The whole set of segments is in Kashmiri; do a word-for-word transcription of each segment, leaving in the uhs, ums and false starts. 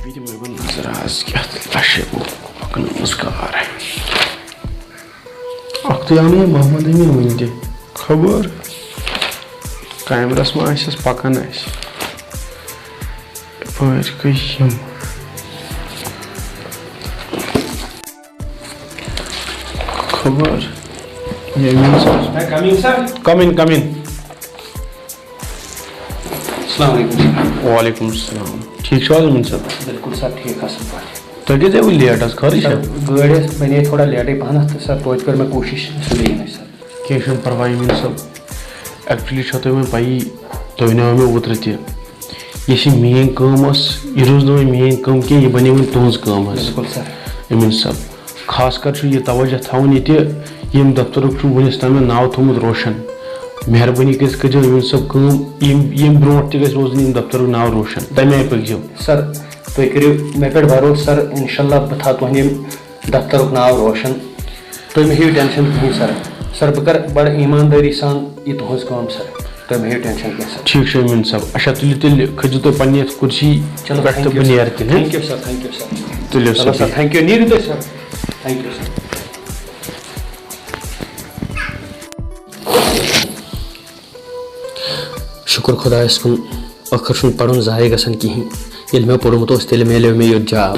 یہِ دِمہٕ بہٕ نظر آز کیٛاہ لَشہِ پَکنٲومٕژ کار۔ اَکھتُے آو نہٕ یہِ محمد أمیٖن وٕنہِ تہِ۔ خبر کیمرَس ما آسٮ۪س پَکان آسہِ۔ یَپٲرۍ گٔے یِم۔ خبر۔ یہِ أمیٖن صٲب۔ May I come in, sir? Come in, come in. السلام علیکم سر۔ وعلیکم السلام۔ ٹھیٖک چھِو حظ أمیٖن صٲب؟ بِلکُل سر، ٹھیٖک اَصٕل پٲٹھۍ۔ تُہۍ کیٛازِ آیوٕ لیٹ حظ؟ خٲرٕے چھا؟ سر، گٲڑۍ ٲس، وۄنۍ آیہِ تھوڑا لیٹٕے پَہنَتھ تہٕ سر، توتہِ کٔر مےٚ کوٗشِش سُلے یِنٕچ سر۔ کینٛہہ چھُنہٕ پَرواے أمیٖن صٲب۔ Actually چھو تۄہہِ وۄنۍ پَیی، تۄہہِ وَنیو مےٚ اوترٕ تہِ، یۄس یہِ میٛٲنۍ کٲم ٲس، یہِ روٗز نہٕ وۄنۍ میٛٲنۍ کٲم کینٛہہ، یہِ بَنے وۄنۍ تُہٕنٛز کٲم حظ۔ بِلکُل سر۔ أمیٖن صٲب، خاص کر چھُ یہِ توجہ تھاوُن یہِ تہِ، ییٚمہِ دفترُک چھُ وُنِس تام مےٚ ناو تھوٚومُت روشن۔ مہربٲنی کٔرِتھ کٔرۍزیو أمیٖن صٲب کٲم، ییٚمہِ، ییٚمہِ برونٛٹھ تہِ گژھِ روزُن ییٚمہِ دفترُک ناو روشن، تَمہِ آیہِ پٔکۍزیو۔ سر، تُہۍ کٔرِو مےٚ پٮ۪ٹھ بھروسہٕ سر، انشاءاللہ بہٕ تھاوٕ تُہنٛدِ ییٚمہِ دفترُک ناو روشن۔ تُہۍ مہٕ ہیٚیِو ٹینشن کِہیٖنۍ سر۔ سر، بہٕ کرٕ بڑٕ ایٖماندٲری سان یہِ تُہٕنٛز کٲم سر۔ تُہۍ مہٕ ہیٚیِو ٹینشن کینٛہہ سر۔ ٹھیٖک چھُ أمیٖن صٲب۔ اچھا، تُلِو تیٚلہِ کھٔژِو تُہۍ پننہِ یتھ کُرسی چلو، پٮ۪ٹھ تہٕ thank you بہٕ sir۔ نیرٕ تیٚلہِ، ہہ؟ Thank you sir، thank you sir۔ تُلِو چلو سا، sir، بِہِو۔ Thank you، نیٖرِو تُہۍ سر۔ Thank you sir۔ شُکُر خۄدایَس کُن، ٲخٕر چھُنہٕ پَرُن ضایع گژھان کِہیٖنۍ۔ ییٚلہِ مےٚ پوٚرمُت اوس، تیٚلہِ میلیو مےٚ یُتھ جاب۔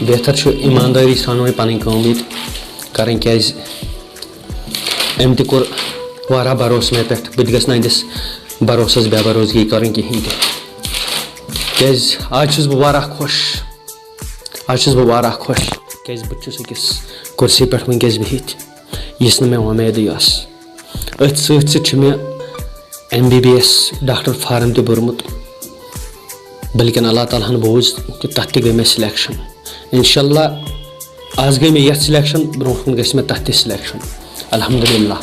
بہتر چھُ ایٖماندٲری سان وۄنۍ پَنٕنۍ کٲم ییٚتہِ کَرٕنۍ، کیٛازِ أمۍ تہِ کوٚر واریاہ بھروسہٕ مےٚ پٮ۪ٹھ، بہٕ تہِ گژھٕ نہٕ أہٕنٛدِس بھروسَس بے بھروسگی کَرٕنۍ کِہیٖنۍ تہِ۔ کیٛازِ آز چھُس بہٕ واریاہ خۄش، آز چھُس بہٕ واریاہ خۄش، کیٛازِ بہٕ تہِ چھُس أکِس کُرسی پٮ۪ٹھ وٕنکیٚس بِہِتھ، یُس نہٕ مےٚ وۄمیدٕے ٲس۔ أتھۍ سۭتۍ سۭتۍ چھُ مےٚ M B B S doctor form تہِ بوٚرمُت، بلکن اللہ تعالیٰ ہن بوٗز تہٕ تَتھ تہِ گٔے مےٚ سِلیکشن۔ انشاءاللہ آز گٔے مےٚ یَتھ سِلیکشن، برونٛٹھ کُن گژھِ مےٚ تَتھ تہِ سِلیکشن، الحمدللہ۔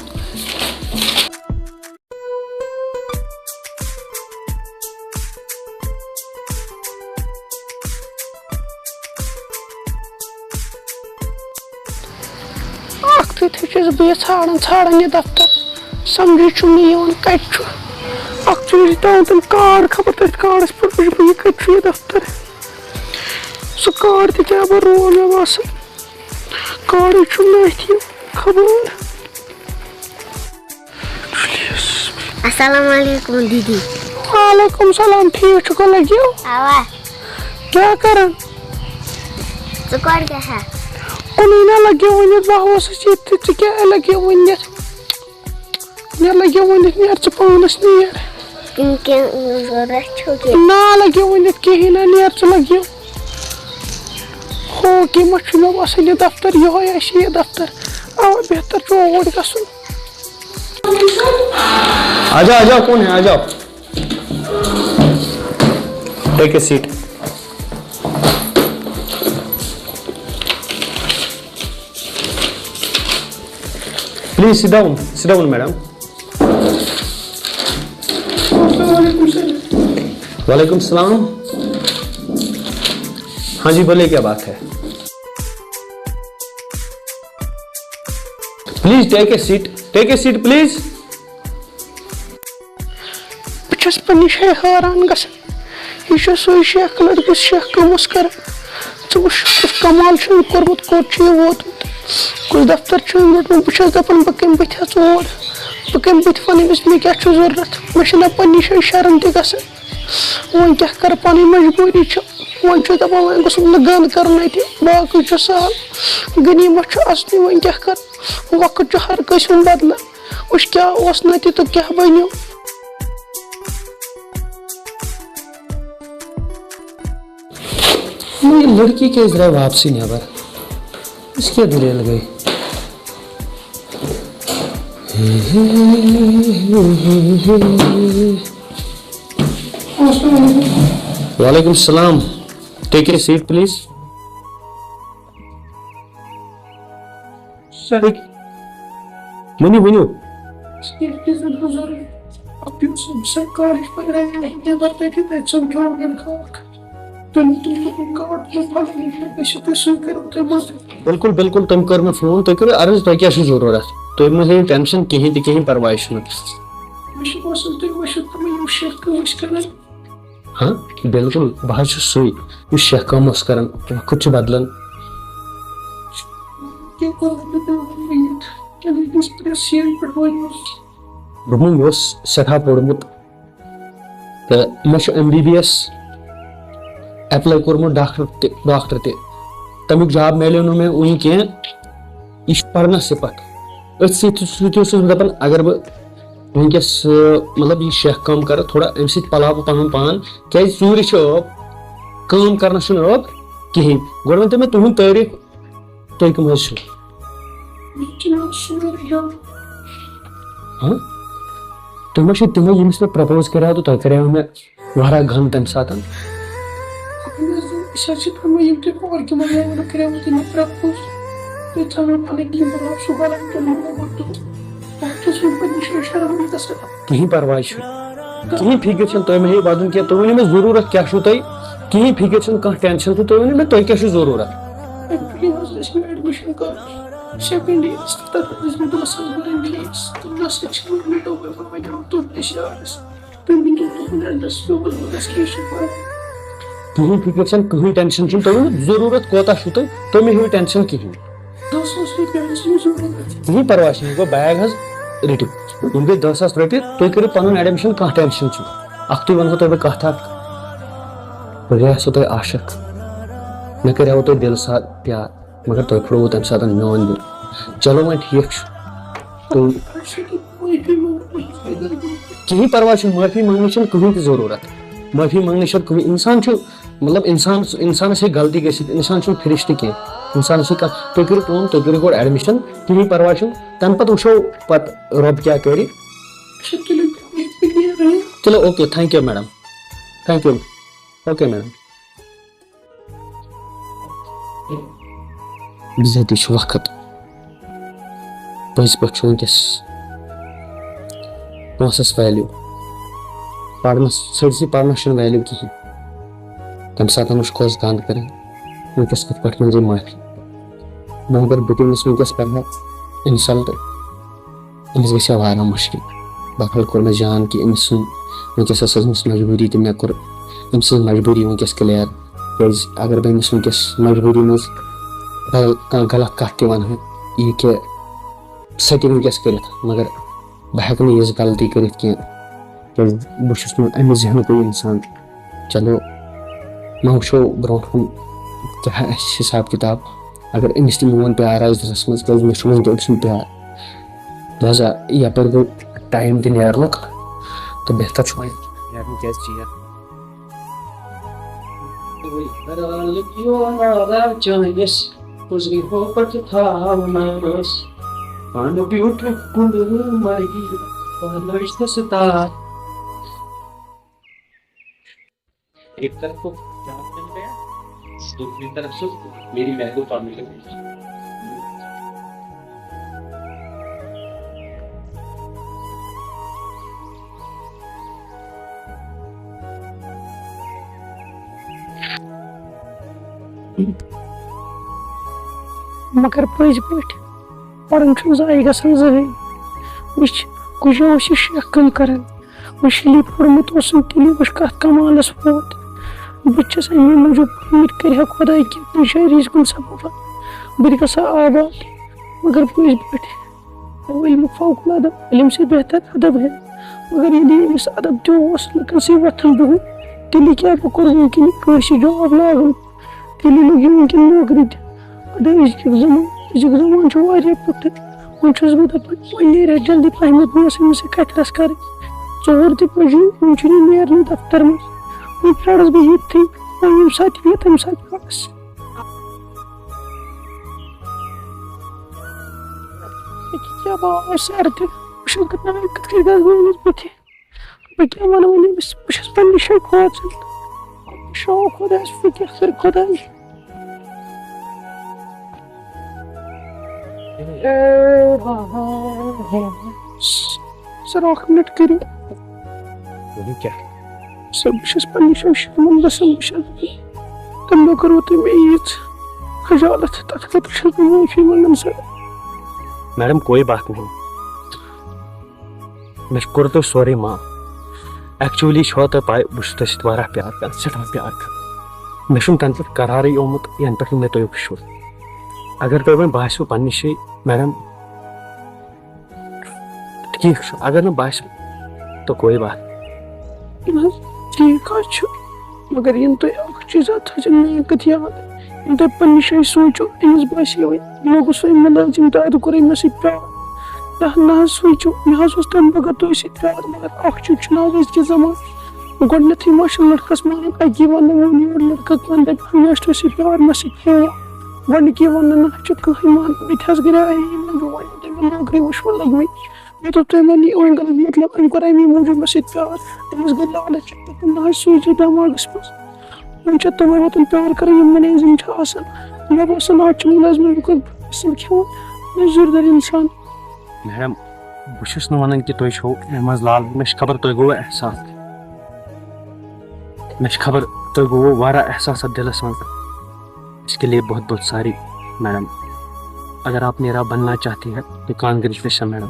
اکھ تُہۍ تھٔچِس بہٕ یہِ ژھانڈان، ژھانڈان یہِ دفتر، سمجھے چھُم نہٕ یِوان کتہِ چھُ۔ اکھ چیٖز تھاوُن تٔمۍ کارڈ، خبر تٔتھۍ کارڈس پٮ۪ٹھ وٕچھِ بہٕ یہِ کتہِ چھُ یہِ دفتر۔ سُہ کارڈ تہِ کیٛاہ بہٕ روو مےٚ باسان، کارڈٕے چھُم نہٕ اَتھِ یہِ، خبر۔ السلام علیکم دیدی۔ وعلیکم السلام، ٹھیٖک چھُکھا لگیو؟ اوا۔ کیٛاہ کران؟ ژٕ کوٚت گژھکھ؟ کُنُے نہ لگیو ؤنِتھ، بہٕ اوسُس ییٚتہِ تہٕ ژٕ کیٛاہ لگیو ؤنِتھ؟ مےٚ لگیو ؤنِتھ، نیر ژٕ پانس نیر۔ تِم کینٛہہ ضوٚرتھ چھُو کینٛہہ؟ نہ لگیو ؤنِتھ کِہیٖنۍ نہ، نیر ژٕ لگیو۔ ہو، کیٚنٛہہ ما چھُ مےٚ باسان یہِ دفتر یِہوٚے آسہِ یہِ دفتر۔ اوا، بہتر چھُ اوٗرۍ گژھُن۔ आ जाओ, आ जाओ, कौन है? आ जाओ। Take a seat. Please sit down. Sit down, madam. वालेकुम सलाम। हाँ जी, बोलिए, क्या बात है? Please take a seat. Take a seat, please. بہٕ چھَس پنٛنہِ جایہِ حٲران گژھان۔ یہِ چھُ سُے شیخ لٔڑکہٕ یُس شیخ کٲم اوس کران۔ ژٕ وٕچھ، کُس کمال چھُ أمۍ کوٚرمُت، کوٚت چھُ یہِ ووتمُت، کُس دفتر چھُ أمۍ روٚٹمُت۔ بہٕ چھَس دَپان، بہٕ کَمہِ بٕتھِ اَژٕ اور؟ بہٕ کَمہِ بٕتھِ وَنہٕ أمِس، مےٚ کیٛاہ چھُ ضوٚرَتھ؟ مےٚ چھِنہ پنٛنہِ جایہِ شرم تہِ گژھان۔ وۄنۍ کیٛاہ کَرٕ، پَنٕنۍ مجبوٗری چھِ۔ وۄنۍ چھُس دَپان، وۄنۍ گوٚژھُم نہٕ گنٛد کَرُن اَتہِ، باقٕے چھُ سہل۔ غنیٖمت چھُ اَصلٕے، وۄنۍ کیٛاہ کَرٕ؟ وقت چھُ ہر کٲنٛسہِ ہُنٛد بدلان۔ وٕچھ کیٛاہ اوس نہ تہِ تہٕ کیٛاہ بنیو۔ وۄنۍ یہِ لڑکی کیٛازِ درٛاے واپسٕے نٮ۪بر؟ أمِس کیٛاہ دٔلیٖل گٔے؟ وعلیکم السلام۔ Take a seat, please. سر، ؤنِو، ؤنِو۔ سر، یہِ کیٛاہ زَن بُزرگ عبدالصٲب سر کالج پَرناوِ اَسہِ نٮ۪بر تَتہِ، تَتہِ سَمکھیو وۄنۍ خلق۔ تُہۍ، تُہۍ، تُہۍ کَرو، تُہۍ پَنٕنۍ، أسۍ چھِ تُہۍ سۭتۍ کَرو تۄہہِ مدد۔ بِلکُل، بِلکُل، تٔمۍ کٔر مےٚ فون، تُہۍ کٔرِو عرض، تۄہہِ کیٛاہ چھُو ضروٗرت؟ تُہۍ مہٕ ہیٚیِو ٹٮ۪نشَن کِہیٖنۍ تہِ، کِہیٖنۍ پَرواے چھُنہٕ۔ مےٚ چھُ باسان، تُہۍ وٕچھِو تِمَن یِم شیخ کٲم ٲسۍ کَران۔ ہاں، بِلکُل، بہٕ حظ چھُس سُے، یُس شیخ کٲم اوس کران۔ وقت چھُ بدلان۔ دوٚپمَے، مےٚ اوس سٮ۪ٹھاہ پوٚرمُت تہٕ مےٚ چھُ M B B S apply کوٚرمُت، ڈاکٹر تہِ، ڈاکٹر تہِ۔ تَمیُک جاب میلیو نہٕ مےٚ وُنہِ کینٛہہ۔ یہِ چھُ پَرنَس سۭتۍ پَتہٕ۔ أتھۍ سۭتۍ، سۭتۍ اوسُس بہٕ دَپان، اگر بہٕ وٕنکیٚس، آ، مطلب، یہِ شیخ کٲم کَرٕ، تھوڑا اَمہِ سۭتۍ پَلاو بہٕ پَنُن پان، کیٛازِ ژوٗرِ چھِ ٲب، کٲم کَرنَس چھُنہٕ ٲب کِہیٖنۍ۔ گۄڈٕ ؤنۍ تو مےٚ تُہُنٛد تعریٖف، تُہۍ کٕم حظ چھِو؟ مےٚ چھُ ناو سُمیر احمد۔ ہاں؟ تُہۍ ما چھِو تِمے، ییٚمِس مےٚ پرٛپوز کَریو تہٕ تۄہہِ کَریو مےٚ واریاہ گنٛد تَمہِ ساتَن؟ اَہَن حظ، أسۍ حظ چھِ تِمے، یِم تۄہہِ پارکہِ منٛز آیوٕ نہٕ کَریومُت یِمَن پرٛپوز۔ تُہۍ تھٲوِو پَنٕنۍ کِنۍ مطلب سُہ غلط تُلمُت تہٕ تَتھ چھُس بہٕ پَنٕنہِ جایہِ شرمندٕ گژھان۔ کِہیٖنۍ پَرواے چھُنہٕ۔ کِہیٖنۍ فِکِر چھَنہٕ، تُہۍ مہ ہیٚیِو وَدُن کینٛہہ، تُہۍ ؤنِو مےٚ ضروٗرت کیٛاہ چھُو تۄہہِ؟ کِہیٖنۍ فِکِر چھَنہٕ، کانٛہہ ٹٮ۪نشَن چھُنہٕ، تُہۍ ؤنِو مےٚ تۄہہِ کیٛاہ چھُو ضروٗرت؟ ایکچُؤلی حظ ٲسۍ مےٚ ایڈمِشن کَرُن سیکنڈ ییرَس تہٕ تَتھ حظ ٲسۍ مےٚ دَہ ساس بَرٕنۍ فیٖس تہٕ دَہ ساس چھِ مےٚ دوٚپمَے بہٕ وَنیو تُہٕنٛدِس یارَس۔ تٔمۍ دیُت تُہُنٛد ایڈرَس، مےٚ ووٚن، بہٕ گژھٕ کیشَس پَرُن۔ کِہیٖنۍ فِکِر چھَنہٕ، کٕہٕنۍ ٹٮ۪نشَن چھُنہٕ، تُہۍ ؤنِو ضروٗرت کوٗتاہ چھُو تۄہہِ، تُہۍ مہ ہیٚیِو ٹٮ۪نشَن کِہیٖنۍ۔ دَہ ساس رۄپیہِ حظ چھِ مےٚ ضروٗرت۔ کِہیٖنۍ پَرواے چھُنہٕ، یہِ گوٚو بیگ حظ رٔٹِو، یِم گٔے دَہ ساس رۄپیہِ، تُہۍ کٔرِو پَنُن ایڈمِشَن، کانٛہہ ٹٮ۪نشَن چھُنہٕ۔ اَکھتُے وَنہو تۄہہِ بہٕ کَتھ اَکھ، بہٕ گٔیاسو تۄہہِ عاشق، مےٚ کَریو تۄہہِ دِل سا پیار، مگر تۄہہِ پھُٹرووُ تَمہِ ساتہٕ میون دِل۔ چلو وۄنۍ ٹھیٖک چھُ۔ تُہۍ کِہیٖنۍ پَرواے چھُنہٕ، معٲفی منٛگنٕچ چھَنہٕ کٕہٕنۍ تہِ ضروٗرت۔ معٲفی منٛگنٕچ چھَنہٕ کٕہٕنۍ، اِنسان چھُ، مطلب، اِنسان، اِنسانَس ہیٚکہِ غلطی گٔژھِتھ، اِنسان چھُنہٕ فرشتہٕ کینٛہہ، اِنسانَس ہیٚکہِ کانٛہہ، تُہۍ کٔرِو کٲم، تُہۍ کٔرِو گۄڈٕ ایڈمِشَن، کِہیٖنۍ پَرواے چھُنہٕ، تَمہِ پَتہٕ وٕچھو پَتہٕ رۄب کیٛاہ کَرِ۔ اچھا، تُلِو، بہٕ نیرٕ۔ چلو، okay, thank you madam، thank you، okay madam۔ بِزٲتی چھُ وقت۔ پٔزۍ پٲٹھۍ چھُ وٕنکیٚس پونٛسَس value۔ پَرنَس، سٲرسٕے پَرنَس چھُنہٕ value کِہیٖنۍ۔ تَمہِ ساتہٕ اوس کۄس گنٛد کَران، وٕنکیٚس کِتھ پٲٹھۍ منٛزٕے معٲفی۔ بہٕ اگر بہٕ تٔمِس وٕنکیٚس کَرٕ ہا insult، أمِس گژھِ ہا واریاہ مُشکِل۔ بہرحال کوٚر مےٚ جان کہِ أمِس سُنٛد، وٕنکیٚس ٲس أمِس مجبوٗری تہٕ مےٚ کوٚر أمۍ سٕنٛز مجبوٗری وٕنکیٚس clear۔ کیٛازِ اگر بہٕ أمِس وٕنکیٚس مجبوٗری منٛز بدل کانٛہہ غلط کَتھ تہِ وَنہٕ ہا، یہِ ہیٚکہِ سۄ تہِ وٕنکیٚس کٔرِتھ، مگر بہٕ ہیٚکہٕ نہٕ یِژھ غلطی کٔرِتھ کینٛہہ، کیٛازِ بہٕ چھُس نہٕ اَمہِ ذہنُکُے اِنسان۔ چلو، وۄنۍ وٕچھو برونٛٹھ کُن کیٛاہ آسہِ حِساب کِتاب۔ اگر أمِس تہِ میون پیار آسہِ دِلَس منٛز، کیٛازِ مےٚ چھُ وٕنہِ تہِ أمۍ سُنٛد پیار۔ لہذا یَپٲرۍ گوٚو ٹایم تہِ نیرنُک، تہٕ بہتر چھُ وۄنۍ نیرُن، کیٛازِ ژیر۔ رالہٕ پیوٚو نارا چٲنِس، کُزرِ ہوپٹ تھاونس۔ پانہٕ بیوٗٹھ گُلہٕ مرگہِ، پانہٕ لٔج تہٕ ستار۔ ایک طرف تو جہاز چل گیا، دوسری طرف سے میری بہن کو پانی کا پیاس۔ مگر پٔزۍ پٲٹھۍ پرُن چھُنہٕ ضایع گژھان زٕہٕنۍ۔ وٕچھ، کُجو اوس یہِ شیخ کٲم کران۔ وۄنۍ ییٚلہِ پوٚرمُت اوسُم، تیٚلہِ وٕچھ کَتھ کمالَس ووت۔ بہٕ تہِ چھَس اَمی موٗجوٗب پوٚرمُت، کَرِ ہا خۄداے کینٛہہ کُنہِ جایہِ رِزقُن سببا۔ بہٕ تہِ گژھٕ ہا آباد، مگر پٔزۍ پٲٹھۍ گوٚو علمُک فوق العادہ، علم سے بہتر ادب ہے۔ مگر ییٚلہِ أمِس ادب تہِ اوس، لُکَن سۭتۍ وۄتھُن بِہُن، تیٚلہِ کیٛاہ بہٕ کوٚر وٕنکٮ۪ن کٲنٛسہِ جاب لاگُن؟ تیٚلہِ لوٚگ یہِ وٕنکٮ۪ن نوکری تہِ۔ اَدٕ أزیُک زمانہٕ، أزیُک زمانہٕ چھُ واریاہ پیوٚٹھُن۔ وۄنۍ چھُس بہٕ دَپان، وۄنۍ نیرِ اَسہِ جلدی پَہمَتھ، مےٚ ٲس أمِس سۭتۍ کَتھِ رَژھ کَرٕنۍ۔ ژور تہِ بَجے، وۄنۍ چھُنہٕ یہِ نیرنٕے دفتر منٛز۔ وۄنۍ پرٛارَس بہٕ ییٚتھٕے، وۄنۍ ییٚمہِ ساتہٕ یِیہِ، تَمہِ ساتہٕ پرٛارَس۔ ییٚکیٛاہ کیٛاہ باو آسہِ سَر تہِ، وٕچھو کِتھ کٔنۍ، کِتھ کٔنۍ گژھٕ بہٕ أمِس بٕتھِ۔ بہٕ کیٛاہ وَنہٕ وۄنۍ أمِس؟ بہٕ چھَس پنٛنہِ جایہِ کھوژان۔ شوق خۄدایَس، بہٕ کیٛاہ کَرٕ خۄداے؟ سَر، اَکھ مِنَٹ کٔرِو۔ ؤنِو کیٛاہ؟ سَر، بہٕ چھَس پنٛنہِ جایہِ شرمندٕ، سَر، بہٕ چھَس، تَمہِ دۄہ کٔروٕ تۄہہِ مےٚ ییٖژ خجالت، تَتھ خٲطرٕ چھَس بہٕ معٲفی منٛگان، سَر۔ میڈم، کوئی بات نہیں۔ مےٚ چھُ کوٚر تۄہہِ سورُے معاف۔ ایکچولی چھوا تۄہہِ پاے، بہٕ چھُس تۄہہِ سۭتۍ واریاہ پیار کران، سٮ۪ٹھاہ پیار کران۔ مےٚ چھُنہٕ تَنہٕ پٮ۪ٹھ قرارٕے آمُت، یَنہٕ پٮ۪ٹھ مےٚ تۄہہِ وٕچھوٕ۔ اگر تۄہہِ وۄنۍ باسیو پننہِ جایہِ، میڈم، ٹھیٖک چھُ، اگر نہٕ باسیو، تو کوئی بات۔ نہ حظ، ٹھیٖک حظ چھُ، مگر یِم تُہۍ اکھ چیٖز اَتھ تھٲیزیو میٛانہِ کَتھِ یاد۔ یِم تۄہہِ پننہِ جایہِ سوٗنٛچِو، أمِس باسیو وۄنۍ، مےٚ گوٚژھ وۄنۍ مُلٲزِم تہِ اَتہِ کوٚرُے مےٚ سۭتۍ پیار۔ نہ، نہ حظ سوٗنٛچِو، مےٚ حظ اوس تَمہِ بغٲر تُہۍ سۭتۍ پیار، مگر اکھ چیٖز چھُنہٕ حظ أزکہِ زمانہٕ۔ گۄڈٕنیتھٕے ما چھُ لڑکس مانان، اکی وننہٕ ووٚن یور لڑکہٕ کانٛہہ دپہِ، مےٚ چھُ ژےٚ سۭتۍ پیار، مےٚ سۭتۍ پیار۔ گۄڈٕنِکی وننہٕ نہ چھُ کٕہٕنۍ مانان، بہٕ تہِ حظ گریاے اَمی موٗجوٗب، وۄنۍ ییٚلہِ مےٚ نوکری وٕچھ، وۄنۍ لٔگۍ مٕتۍ۔ مےٚ دوٚپ تۄہہِ وۄنۍ یہِ وۄنۍ غلط مطلب، أمۍ کوٚر اَمی موٗجوٗب مےٚ سۭتۍ پیار۔ أمِس گٔے لالچ، تہٕ نہ حظ سوٗنٛچ یہِ دٮ۪ماغس منٛز۔ وۄنۍ چھےٚ تِمے یوتن پیار کران، یِم مُلٲزِم چھِ آسان۔ مےٚ باسان، آز چھُ مُلٲزِمن ہُنٛد اصل کھٮ۪وان، مٔزوٗرۍ دار انسان۔ میڈم، بہٕ چھُس نہٕ ونان کہِ تُہۍ چھِو امہِ منٛز لال، مےٚ چھِ خبر تۄہہِ گوٚوٕ احساس، مےٚ چھِ خبر تۄہہِ گوٚوٕ واریاہ احساس اتھ دِلس منٛز۔ اس کے لیے بہت بہت ساری میڈم، اگر آپ میرا بننا چاہتی ہیں تو congratulation madam.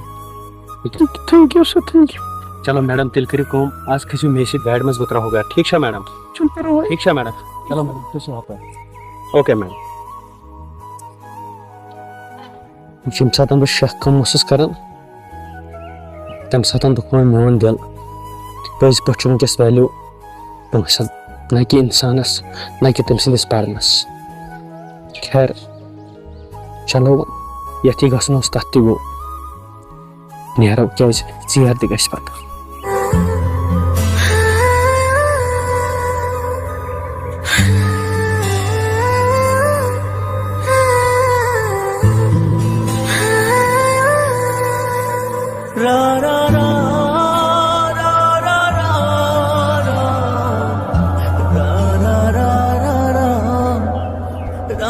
Thank you sir, thank you. چلو میڈم، تیٚلہِ کٔرِو کٲم، آز کھٔسِو مےٚ سۭتۍ گاڑِ منٛز، بہٕ ترٛاوہو گاڑِ، ٹھیٖک چھا میڈم؟ چھُنہٕ پرواے۔ ٹھیٖک چھا میڈم؟ چلو میڈم، تُہۍ چھِو ہۄپٲرۍ۔ Okay madam. ییٚمہِ ساتہٕ بہٕ شک کم اوسُس کران، تَمہِ ساتہٕ دُکھ وۄنۍ میون دِل۔ پٔزۍ پٲٹھۍ چھُ وٕنکیٚس ویلیو پونٛسَن، نہ کہِ اِنسانَس، نہ کہِ تٔمۍ سٕنٛدِس پَرنَس۔ خیر، چلو، یَتھ یہِ گژھُن اوس، تَتھ تہِ گوٚو۔ نیرو، کیٛازِ ژیر تہِ گژھِ پَتہٕ۔